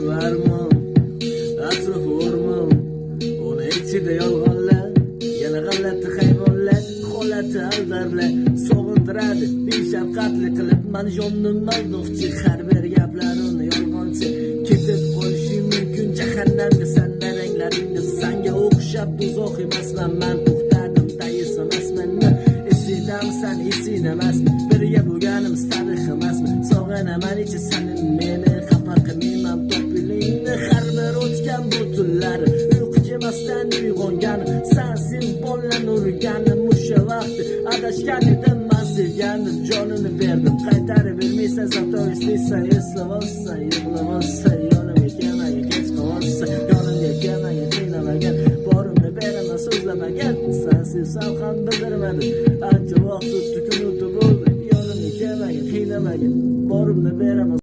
Yuragim armon, atrofi o'rmon, uni ichida yolg'onlar, yana g'alati hayvonlar, holati aldarlar, sog'intiradi beshafqatlik qilib, mani jonnim aldoqchi, har bir gaplarini yolg'onchi, ketib qolishim mumkin jahannamga san ranglaringni, sanga o'xshab do'zax emasman man, to'xtadim tayis emasman, esingdamisan, esingda emasmi, birga bo'lganimiz tarix emasmi, sog'inaman ichi sani, meni xafa qilmayman topilingni, har bir o'tgan bu tunlari uyqu kelmasdan uyg'onganim, san sevib urganim, o'sha vaqt adashgan edim man, sevgandim, jonini berdim, qaytarib bermaysan, zato eslaysan, eslayolsan, yig'layolsan, yonimga kelmagin, kech qolyapsan, yonimga kelmagin, qiynamagan, borimni beraman, so'zlamagan, san sevsam ham bildirmadim, ancha vaqt o'tdi, kun o'tib bo'ldi, yonimga kelmagin, qiynamagin, borimni beraman.